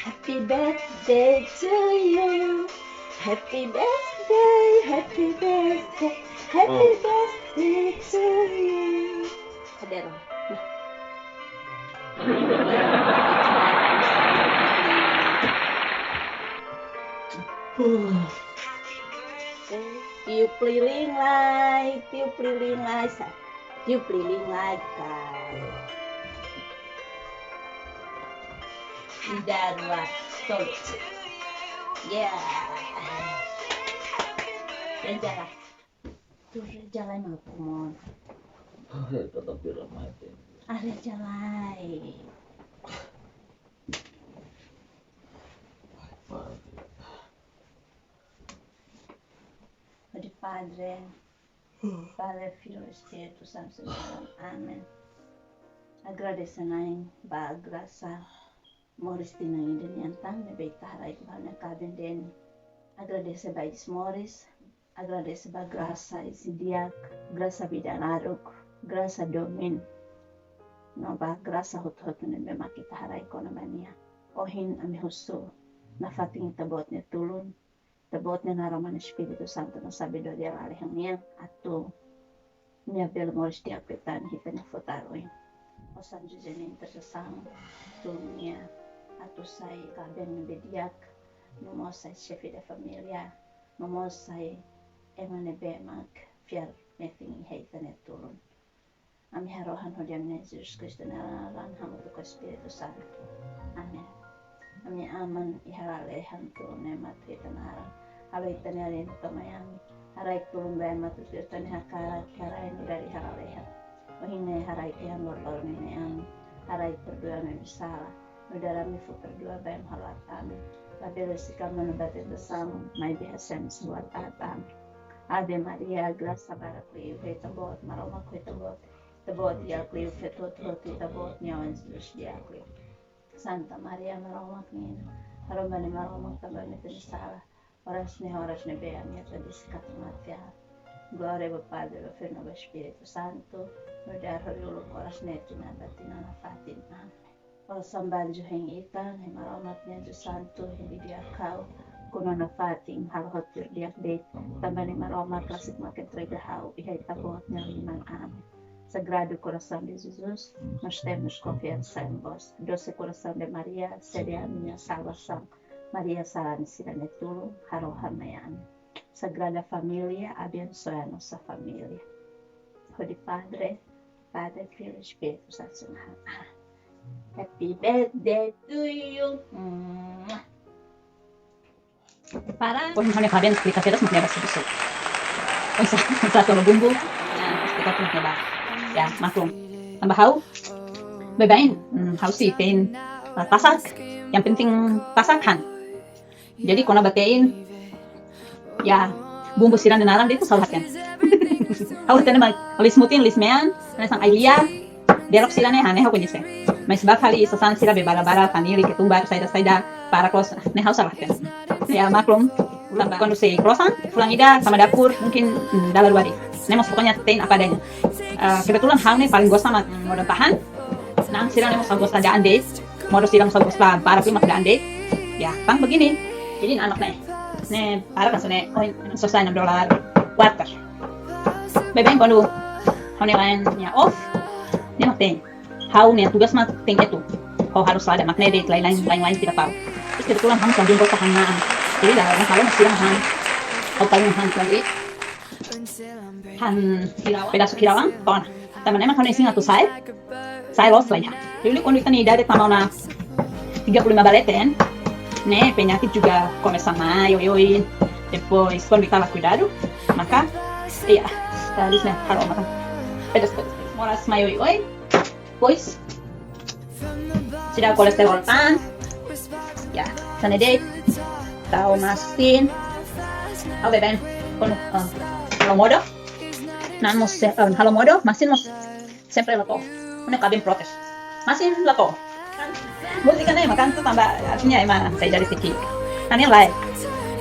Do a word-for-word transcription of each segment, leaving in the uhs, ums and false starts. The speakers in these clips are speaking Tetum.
Happy birthday to you. Happy birthday, happy birthday, happy birthday to you. Hadir. Tiup lilin lai, tiup lilin lai, sa. Tiup lilin lai, ka. Ida, rua, tolu. Ya. Reja lai. Tuh, reja lai, mau kumon. Kata pira mati. Ah, reja lai. Hodi Padre, Padre, Filho, Espíritu Santu, Amen. Agradese Na'i ba grasa moris tinan ida nian tan ne'ebé ita haraik ba ha'u-nia kaben Deni. Agradese ba iis moris, agradese ba grasa isin-di'ak, grasa vida naruk, grasa domin. No ba grasa hotu-hotu ne'ebé mak ita haraik kona-ba nia. Ohin ami husu nafatin Ita-Boot nia tulun, Ita-Boot nia naroman Espíritu Santu no sabedoria lalehan nian atu nia bele moris di'ak liután iha ita-nia futar oin. Ó San José nia intersesaun, tulun nia atu sai kaben ne'ebé di'ak, no mós sai xefe de família, no mós sai ema ne'ebé mak fiar metin iha ita-nia tulun. Ami harohan hodi ami-nia Jesus Kristu nia naran hamutuk ho Espíritu Santu. Amen. Ami Aman iha lalehan, tulun ne'e mak ita naran. Halo ita-nia rin to'o mai ami. Haraik tulun ba ema atu tuir ita-nia hakarak, haraik nu'udar iha lalehan. Ohin ne'e haraik iha-ne'e, haraik perdua ami-nia sala, nu'udar ami fó perdua ba ema halo aat ami. Labele siska ami ba tentasaun, maibé hasai ami husi buat aat ami. Ave Maria, grasa barak liu iha Ita-Boot, Maromak ho Ita-Boot. Ita-Boot di'ak liu feto hotu-hotu, Ita-Boot nia oan Jesus di'ak liu. Santa Maria, Maromak nia Inan, harohan ba Maromak tanba ami-nia sala, oras ne'e, oras ne'ebé ami atu deside katuas mate. Glória ba Padre, ba Filho no ba Espíritu Santu, nu'udar horiuluk, oras ne'e, tinan ba tinan nafatin. Amen. Ó São Anjo hein ita, Na'i Maromak nia Anjo Santu, hein didi'ak ha'u, kuandu nafatin halo hotu tuir di'ak de'it, tanba Na'i Maromak rasik mak entrega ha'u iha Ita-Boot nia liman. Amen. Sagrado Coração de Jesus, nós temos confiança em vós. Doce Coração de Maria, sede ami-nia salvasaun. Maria sarani sira-nia tulun, harohan mai ami. Sagrada Família, abençoa a nossa família. Hodi Padre, Padre, Filho, Espíritu Santu. Happy birthday to you. Para. Ohin ha'u-nia kaben esplika kedas mak ne'e basa dusu. Oinsá, oinsá tolo bumbu. Ya, esplika tuh ne'e ba. Ya, maklum. Tanba ha'u baibain, hmm, ha'u sei te'in, ah, tasak. Yang penting tasak han. Jadi kona-ba te'in, ya, bumbu sira-nia naran de'it ha'u la hatene. Ha'u hatene mak lis mutin, lis mean, hanesan ai-lia, derok sira-ne'e, ha'u koñese. Mas ba fali sasán sira be bala-bala, vanili, ketumbar, saida-saida, para klos, ne'e ha'u sala hatene. Ya, maklum, tanba kuandu sei klosan, fulan ida tama dapur, mungkin, hmm, dala rua de'it. Ne'e mós pokoknya te'in apa adanya. Ah, kebetulan ha'u ne'e paling gosta mak modo tahan. Na'an sira-ne'e mós gosta da'an de'it. Modo sira mós gosta barak liu mak da'an de'it. Ya, tan begini. Jadi na'an mak ne'e. Ne'e para kan sone, oh, sosa enam dolar quarter. Baibain kuandu ha'u-nia laen nia off, ne'e mak te'in. Ha'u-nia tugas mak te'in etu. Ha'u harus lada mak ne'e de'it, lain-lain, lain-lain tidak tahu. Terus kebetulan ha'u sambung gosta han na'an. Jadi dah, orang kalau masih han. Ha'u paling han lagi. Han sira, pedasu sira-ne'e, pona. Tanba ne'e mak ha'u-nia isin atu sa'e, sa'e loos lai. Jadi kuandu ita-nia idade tama ona tiga puluh lima ba leten, ne'e penyakit juga komesa mai, oi, oi. Depois, kuandu ita la kuidadu, maka, iya, tadi sih, kalau makan pedas, pedas, pedas. Moras mai, oi, oi. Depois, sira kolesterol tan. Ya, hanesan ne'e de'it. Tau masin. Oke, ben. Kono, eh, halo modo. Na'an mós, eh, halo modo, masin mós sempre la to'o. Ha'u-nia kaben protes. Masin la to'o. Múzika ne'e mak kantu tanba artinya ema sai dari siki. Ne'e lae.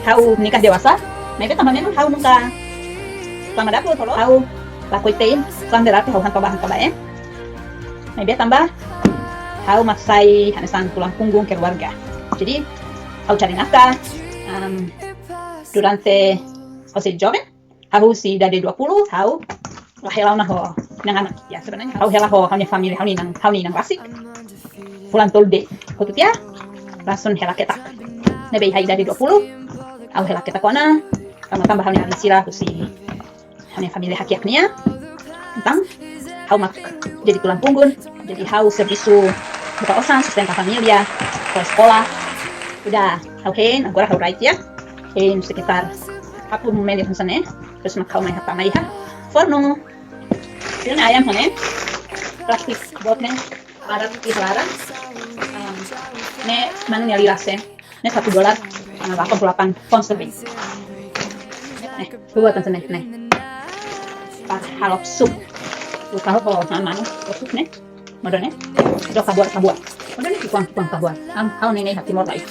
Ha'u nikah dewasa, maibé tanba memang ha'u nunka tama dapur, ha'u lakohi te'in, sambil arte ha'u han toba, han toba, eh. Maibé tanba Ha'u mak sai hanesan tulang punggung keluarga. Jadi, ha'u cari nafkah, em, durante ha'u sei joven, ha'u husi idade dua puluh, ha'u la hela ona ho inan-anak. Ya, sebenarnya ha'u hela ho ha'u-nia família, ha'u-nia inan, ha'u-nia inan rasik. Fulan tolu de'it. Hotu tiha, langsung hela ketak. Ne'ebé iha idade dua puluh, ha'u hela ketak ona, tanba, tanba ha'u-nia alin sira husi ha'u-nia família hakiak nian. Entaun, ha'u mak jadi tulang punggung. Jadi ha'u servisu buka osan, sustenta família, ho eskola. Udah, ha'u hein, agora ha'u rai tiha. Hein sekitar empat puluh menit hanesan ne'e. Terus mak ha'u mai hatama iha fornu. Sira-ne'e ayam hanesan ne'e. Plástiku boot ne'e. Laran, ih, laran. Em, ne'e manu nia liras, eh. Ne'e satu dolar, eh, delapan puluh delapan pound sterling. Ne'e, buat hanesan ne'e, ne'e. Para halo sup. Buka ho, ho, manu, ho sup ne'e. Modo ne'e. Doka buat, ka buat. Modo ne'e, ki'ikoan, ki'ikoan, ka buat. Am, ha'u ne'e, ne'e, hati mor lai.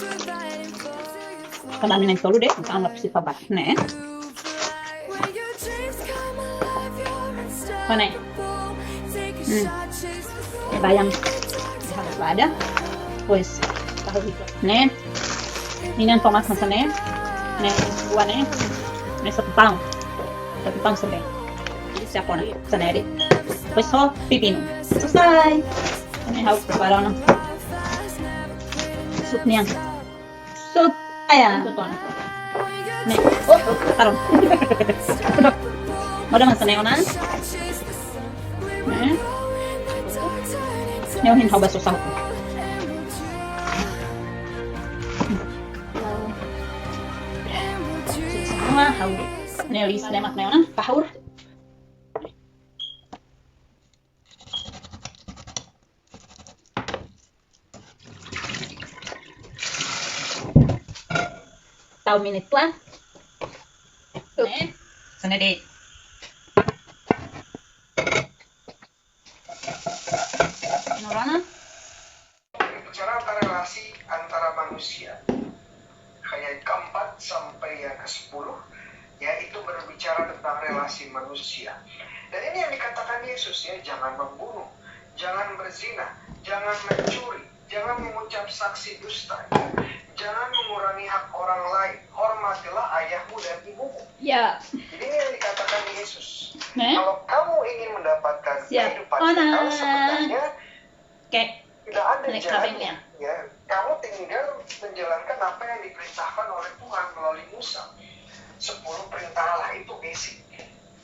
Karena ami na'in-tolu de'it, entaun la presiza ba. Ne'e. Mana? Hmm. Bayam. Harus ada. Wes. Tahu itu. Ne'e. Inan tomat hanesan ne'e. Ne'e. Dua ne'e. Ne'e satu pound. Satu pound sendiri. Jadi siap ona. Sendiri. Wes ho pepino. Selesai. Ne'e ha'u prepara ona. Sup nian. Sup ayam. Ne'e. Oh, oh, taruh. Modo hanesan ne'e ona. Ne'e. Ne'e ohin ha'u basa sal. Semua ha'u. Ne'e liu ne'e mak ne'e ona. Tahur. Tau minit la. Ne'e, hanesan ne'e de'it. Norana. Bicara tentang relasi antara manusia. Ayat keempat sampai yang kesepuluh, yaitu berbicara tentang relasi manusia. Dan ini yang dikatakan Yesus, ya, jangan membunuh, jangan berzina, jangan mencuri, jangan mengucap saksi dusta, ya. Jangan mengurangi hak orang lain. Hormatilah ayahmu dan ibumu. Ya. Jadi ini yang dikatakan Yesus. Nah. Kalau kamu ingin mendapatkan kehidupan kekal sebenarnya, tidak ada jalannya, ya. Kamu tinggal menjalankan apa yang diperintahkan oleh Tuhan melalui Musa. Sepuluh perintah Allah itu basic.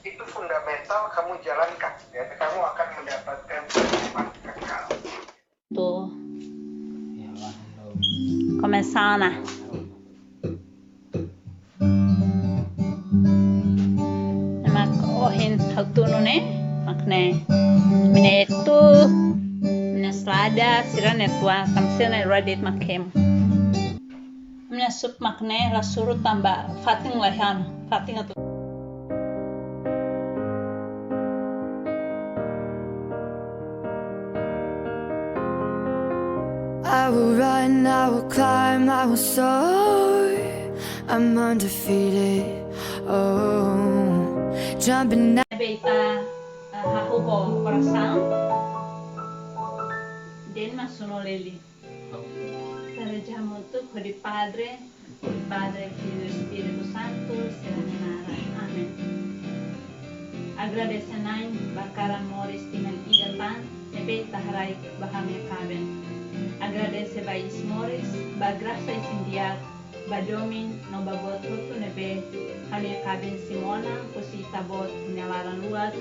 Itu fundamental kamu jalankan, ya. Kamu akan mendapatkan kehidupan kekal. Tuh. Komesa ona. Mak ohin ha'u tunu ne'e, mak ne'e. Ami-nia etu, ami-nia salada, sira-ne'e tua, tanba sira-ne'e rua de'it mak hemu. Ami-nia sup mak ne'e, la suru tanba fatin la iha ona, fatin atu. I will run, I will climb, I will soar. I'm undefeated. Oh, jumping. Ne'ebé ita, eh, hahú ho orasaun. Dehan mak sunu lili. Ita reza hamutuk hodi Padre, hodi Padre, Filho, Espíritu Santu, sira-nia naran. Amen. Agradese Na'i ba hakarak moris tinan ida tan, ne'ebé ita haraik ba ha'u-nia kaben. Agradese ba iis moris, ba grasa isin-di'ak, ba domin no ba boot hotu ne'ebé ha'u-nia kaben simu ona husi Ita-Boot nia laran luak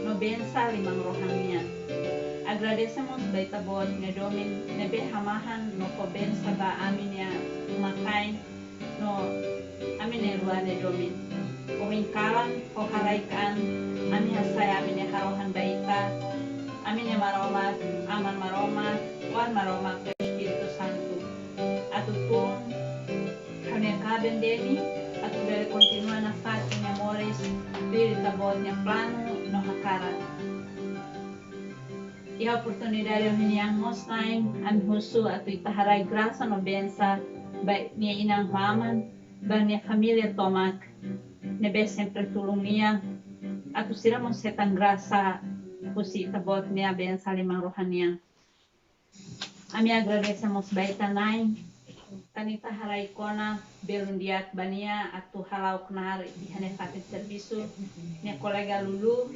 no bensa liman-rohan nian. Agradese mós ba Ita-Boot nia domin ne'ebé hamahan no fó bensa ba ami-nia uma-kain no ami na'in-rua nia domin. Ohin kalan ho haraik an, ami hasa'e ami-nia harohan ba Ita, ami-nia Maromak, Aman Maromak, Oan Maromak, Espíritu Santu. Atu tulun ha'u-nia kaben Deni, atu bele kontinua nafatin nia moris, tuir Ita-Boot nia planu no hakarak. Iha oportunidade ohin nian mós Na'i, ami husu atu Ita haraik grasa no bensa ba nia inan ho aman, ba nia família tomak, ne'ebé sempre tulun nia, atu sira mós hetan grasa husi Ita-Boot nia bensa liman-rohan nian. Ami agradese mós ba Ita-Na'in, tan Ita haraik ona belun di'ak ba nia atu hala'o knaar iha nia fatin servisu, nia kolega Lulu,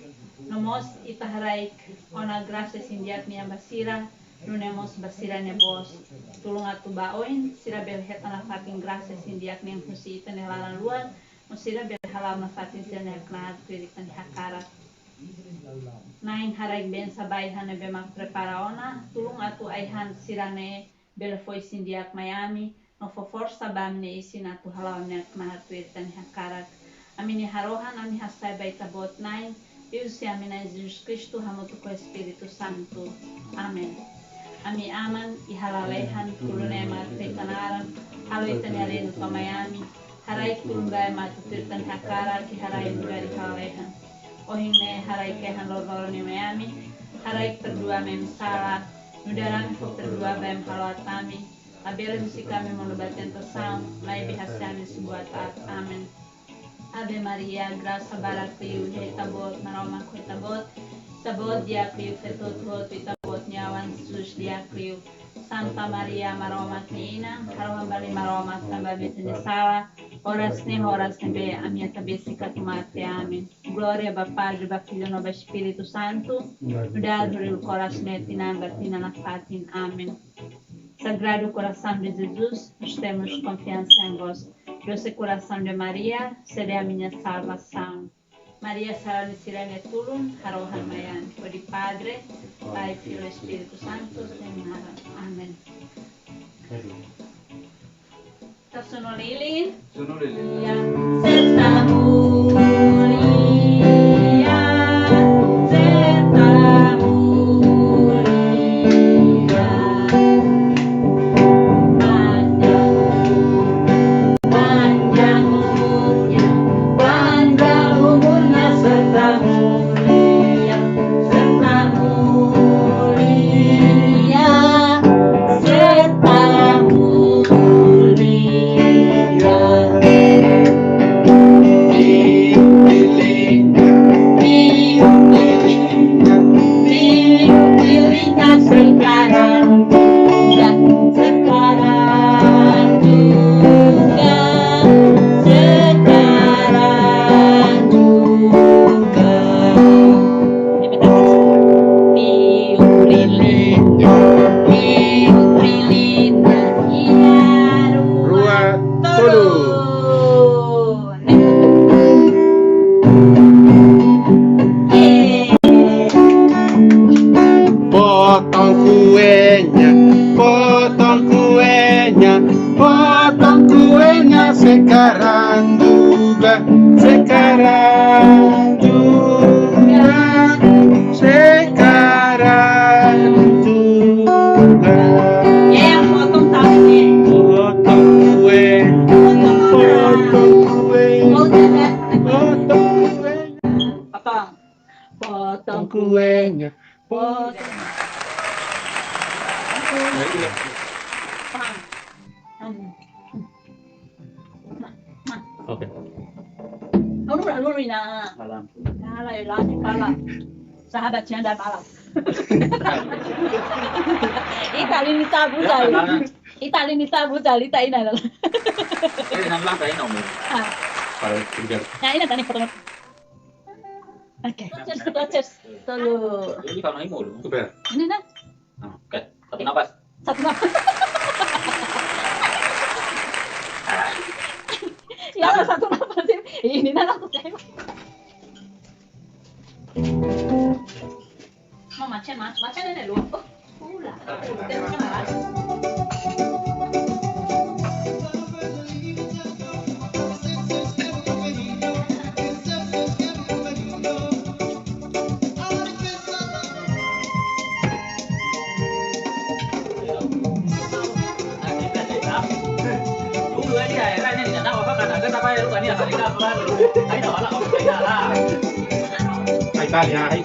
no mós Ita haraik ona grasa isin-di'ak nian ba sira, nune'e mós ba sira-nia bos. Tulun atu ba oin sira bele hetan nafatin grasa isin-di'ak nian husi Ita-nia laran luan, no sira bele hala'o nafatin sira-nia knaar tuir Ita-nia hakarak. Na'in haraik bensa ba ai-han ne'ebé mak prepara ona, tulun atu ai-han sira-ne'e bele fó isin-di'ak mai ami, no fó forsa ba ami-nia isin atu hala'o nia knaar tuir Ita-nia hakarak. Ami-nia harohan ami hasai ba Ita-Boot Na'in, liuhusi ami Na'in Jesus Kristu hamutuk ho Espíritu Santu. Amen. Ami Aman iha lalehan, tulun ema feita naran, halo Ita-nia reinu to'o mai ami, haraik tulun ba ema atu tuir Ita-nia hakarak iha rai nu'udar iha lalehan. Ohin ne'e haraik ai-han loroloron ne'e mai ami, haraik perdua ami-nia sala, nu'udar ami fó perdua ba ema halo aat ami, labele husik ami monu ba tentasaun, maibé hasai ami husi buat aat. Amen. Ave Maria, grasa barak liu, Ita-Boot Maromak ho Ita-Boot, Ita-Boot di'ak liu feto hotu-hotu, Ita-Boot nia oan Jesus di'ak liu. Santa Maria, Maromak nia Inan, harohan ba Maromak tanba ami-nia sala, oras ne'e, oras ne'ebé ami atu besik atu mate. Amen. Glória ba Padre, ba Filho no ba Espíritu Santu, nu'udar horiul-koras ne'e, tinan ba tinan nafatin. Amen. Sagrado Coração de Jesus, nós temos confiança em vós. Doce Coração de Maria, sede a minha salvação. Maria sarani sira-nia tulun, harohan mai ami. Hodi Padre, Pai, Filho, Espíritu Santu, nia naran. Amen. Ita sunu lilin. Sunu lilin. Ya. Serta mulia, serta mulia. Panjang umurnya, panjang umurnya serta mulia, serta mulia, serta mulia. Tiup lilinnya, tiup lilinnya, tiup lilinnya sekarang juga, sekarang juga, sekarang juga. Tiup lilinnya, tiup lilinnya, iya, rua, tolu. Potong kuenya, potong kuenya, potong kuenya sekarang juga, sekarang juga, sekarang juga. Ya, yang potong tangannya. Potong kue, potong kue, potong kue. Potong. Potong kuenya. Potong. Oke. Anu, anu, ina. Malam. Nah, lah, ya, lah, kepala. Sahabat siang dan malam. Ita lini tabu tadi. Ita lini tabu tadi, ita ina lah. Eh, enam belas tadi, nomor. Ah. Kalau tiga. Nah, ini tadi foto. Oke. Cheers, cheers. Tolu. Ini kalau ini mau dulu. Super. Ini nah. Nah, oke. Satu napas. Satu napas. Ya, satu napas. Ini nah, aku kayak. Mama, cen, ma-, ma cen ne'e dulu. Oh, pula. Ai, Italia, ai.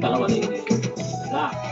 Ita lawan ini. Lah.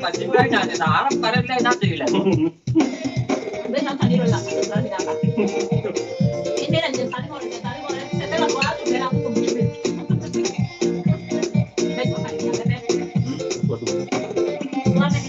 Mas, se mulai nanti, nah, harap kalian lihat nanti, lah. Beta tadi lo la, tadi la. Ini lah, jadi tadi mau, jadi tadi mau, saya telah buat, saya aku tunggu. Besok hari, ya, Bebe. Waduh. Selamat.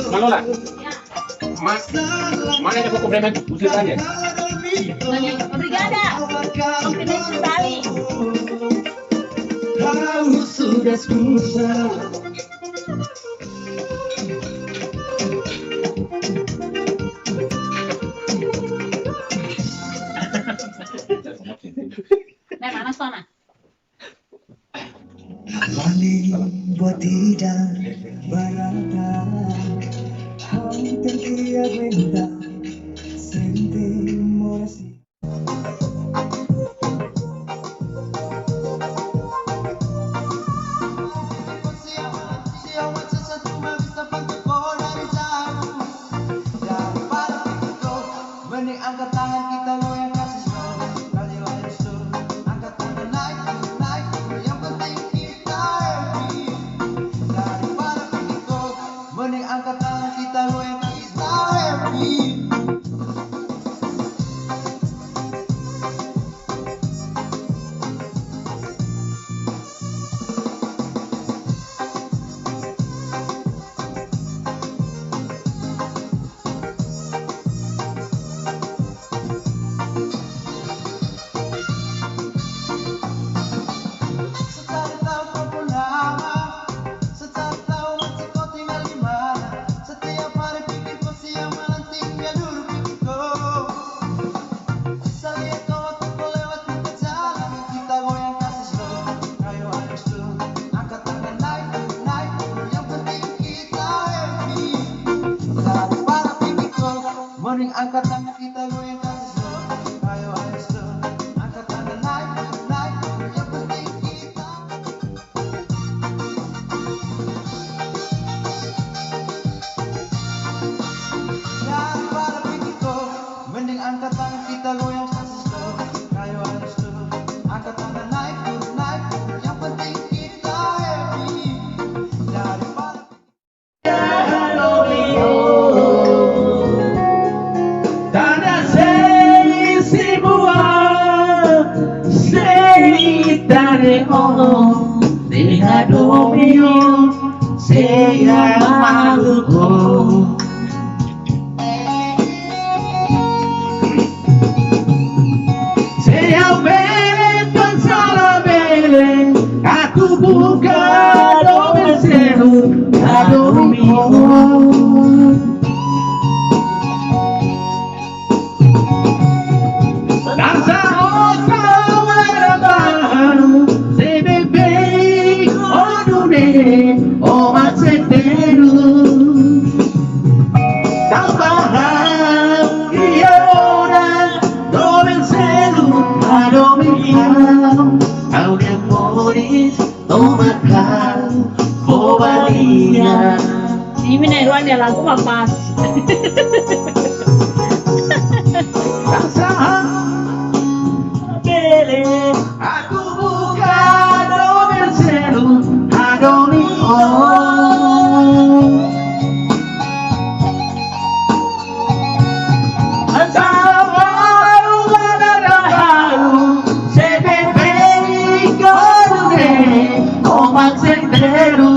Manola. Mas, mana ada buku preman? Usul saja. Obrigada. Obrigada sekali. Kau sudah susah. Nah, mana sana? Vale buat ida barata, hau tenke aguenta, sente moras. Mending angkat tangan kita goyang kasih slow. Kayu air slow. Angkat tangan naik, naik. Yang penting kita happy. Daripada pikir kau. Mending angkat tangan kita goyang kasih slow happy. Setiap hari pikir kau, siang malam tinggal duduk pikir kau. Saliat kau waktu kau lewat muka jalan, kita goyang kasih slow, kayu air slow, angkat tangan naik, naik, yang penting kita happy. Daripada pikir kau, mending angkat tangan kita goyang kasih slow, kayu air slow, angkat tangan naik, naik, yang penting kita. Daripada pikir kau, mending angkat tangan kita goyang kasih slow, kayu air slow, angkat tangan naik turun naik turun, yang penting kita happy. Daripada Tana sei simua, sei tane o, deha domio, sei amaluko. Sei bele tan sala bele, atu buka doben selu, atu mihun. Dansa o kawera baru, sei bebe o dune, o maseteru. Tanba ha'u iha ona, doben selu, a doben ha'u, ha'u-nia moris, tomak ha'u, fó ba lia. Imi na'in-rua nia lagu mak pas. Tansa bele aku buka doben selu hadomi o. Tansa baru ada tahu sebebe kau ne komak senteru.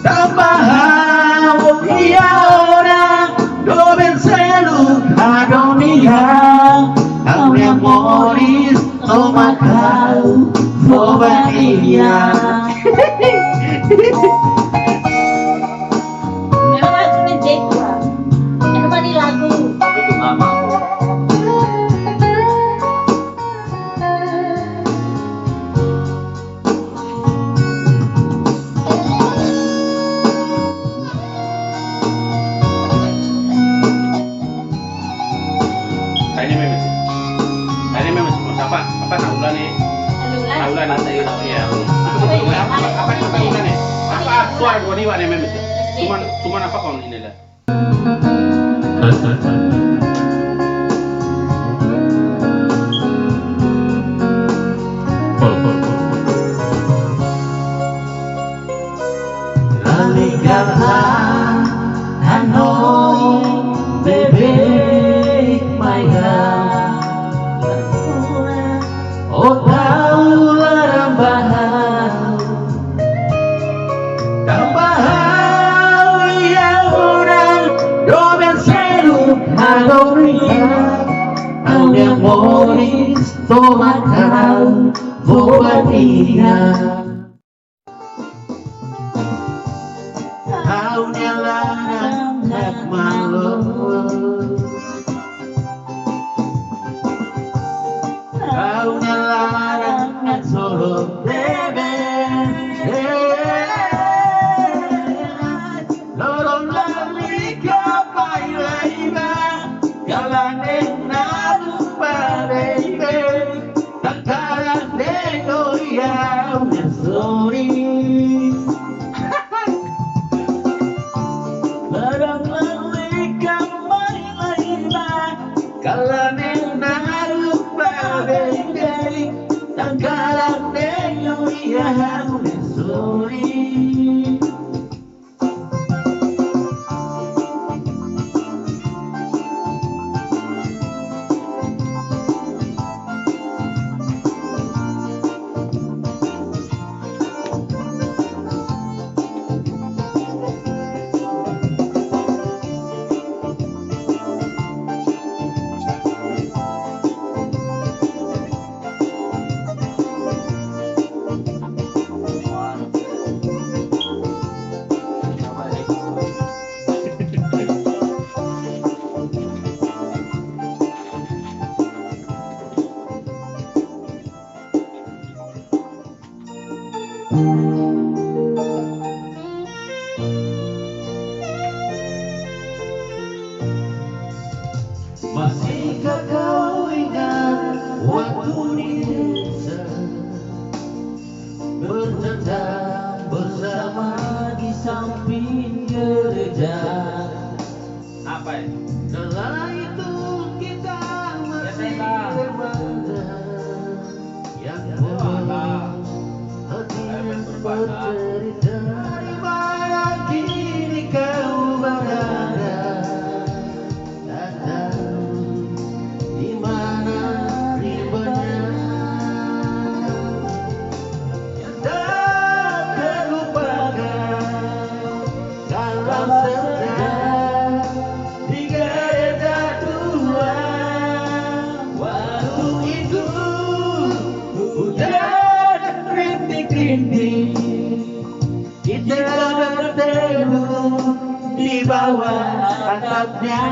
Tanba ha'u iha ona doben selu hadomi iha ha'u-nia moris tomak ha'u fó ba nia. Memang lagu ne'e jetua. Ema bani lagu. Tapi itu mama. Tanya meme sih. Tanya meme sih. Apa? Apa nak ulang nih? Nak ulang nih. Iya. Apa? Apa? Apa ulang nih? Apa? Apa ulang nih? Cuman, cuman apa kau ini lah? Lalika la hanoin beibeik mai ha'u. O tau laran ba ha'u. Tanba ha'u iha ona doben selu hadomi iha ha'u-nia moris tomak ha'u fó ba nia. Ha'u-nia laran hakmalu. Ha'u-nia laran haksolok beibeik. Loron lalika mai lai ba, kalan ne'e naruk ba beibeik. Takaran dego iha ha'u-nia sorin. Loron lalika mai lai ba, kalan ne'e naruk ba beibeik. Takaran dego iha ha'u-nia sorin. Masihkah kau ingat waktu di desa, bercanda bersama di samping gereja? Apa ya? Kala itu kita masih remaja. Yang penuh hati yang bercerita, dari mana kini kau berada. Tak tahu di mana rimbanya. Yang tak terlupakan, kalau saja di gereja tua. Waktu itu hujan rintik-rintik, kita berteduh di bawah atapnya.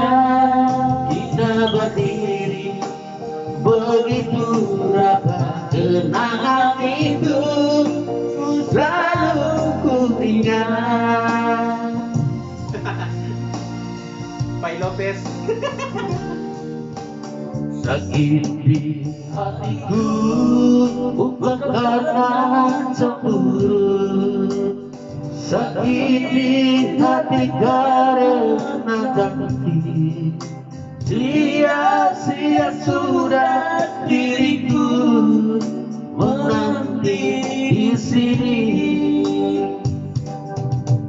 Kita berdiri begitu rapat, kenangan itu selalu ku ingat. Pai Lopez. Sakit di hatiku bukan karena cemburu. Sakit di hati karena ganti, sia-sia sudah diriku menanti di sini.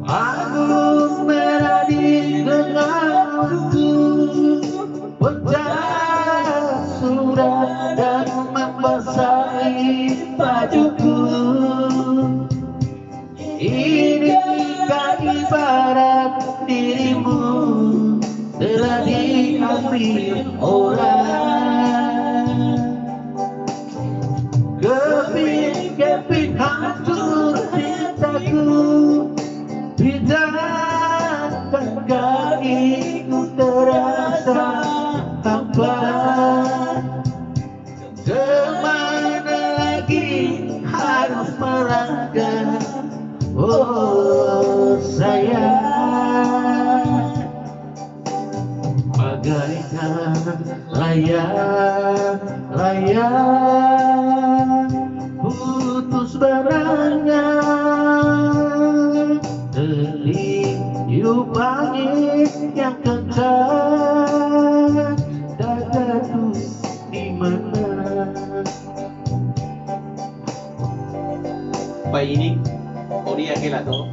Anggun merah di genggamku, hujan sudah dan membasahi bajuku. Inikah ibarat dirimu telah diambil orang? Keping-keping hancur cintaku, pijakan kakiku terasa hampa. Kemana lagi harus melangkah, oh sayang? Bagaikan layang-layang putus barangan, ditiup angin yang kencang, dadaku di mana? Pai ini, Oni Akela to.